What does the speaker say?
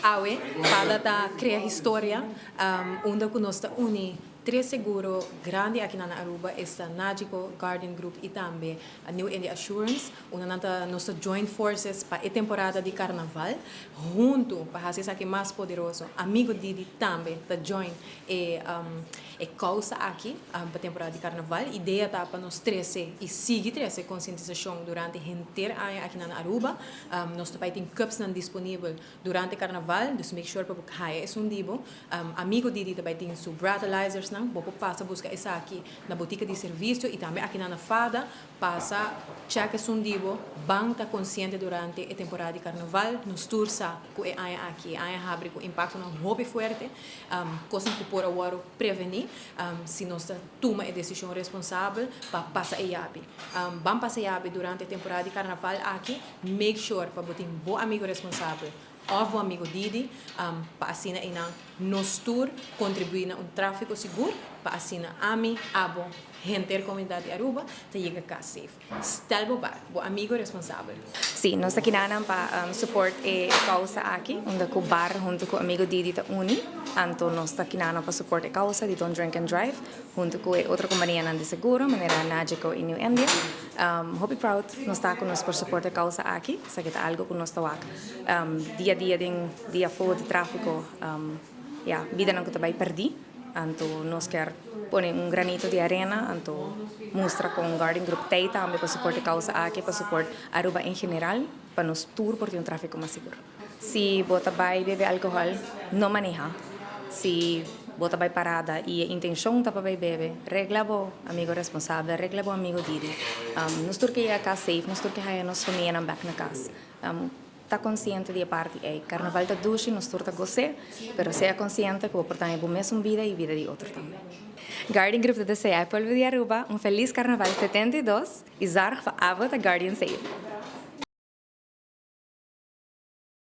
Awe, FADA ta crea historia, unda cu nos ta uni tres seguro grandi aki na Aruba, esta Nagico, Guardian Group y tambe New India Assurance. Unda nan ta nos ta join forces pa e temporada di Carnaval, hunto pa haci esaki mas poderoso. Amigo Didi tambe ta join e causa aki pa temporada di Carnaval. Idea ta pa nos trece y sigui trece concientisacion durante henter aña aki na Aruba. Nos ta tin cups nan disponibel durante Carnaval, dus make sure pa bo haya esun di bo. Amigo Didi tambe tin su breathalyzers nan, bo pasa busca esaki na botica di servicio y tambe aki na FADA, pasa check esun di bo, ban ta consciente durante e temporada di Carnaval. Nos tur sa cu e aña aki, aña a habri cu impacto nan hopi fuerte, cos cu por a wordo preveni, si nos tuma e decision responsabel pa pasa e yabi. Ban pasa yabi durante e temporada di Carnaval aki, make sure pa bo tin bo amigo responsabel of bo amigo Didi, pa asina ey nos tur contribui na un trafico sigur, pa asina ami, abo, henter comunidad di Aruba, ta yega cas safe. Stel bo bar, bo amigo responsabel. Si, nos ta aki pa support e causa aki, unda cu BAR hunto cu Amigo Didi ta uni, anto nos ta aki pa support e causa di Don't Drink and Drive, hunto cu otro compania di seguro, manera Nagico y New India. Hopi proud nos ta cu nos por support e causa aki, esaki ta algo cu nos ta dia a dia den dia for di trafico, ja, bida nan ta bay perdi, anto nos kier pone un granito di arena, anto mustra cu Guardian Group t'ey tambe pa support e causa aki, pa support Aruba en general, pa nos tur por tin un trafico mas sigur. Si bo ta bay bebe alcohol, no maneha. Si bo ta bay parada y e intencion ta pa bay bebe, regla bo amigo responsabel, regla bo amigo Didi. Nos tur kier cas safe, nos tur kier haya nos famia nan back na cas. Ta consciente di parti ey. Carnaval ta dushi, nos tur ta gosa, pero sea consciente cu por tin bo mes bida y bida di otro tambe. Guardian Group ta desea pueblo di Aruba un feliz Carnaval 72 y zorg pa abo ta Guardian Safe.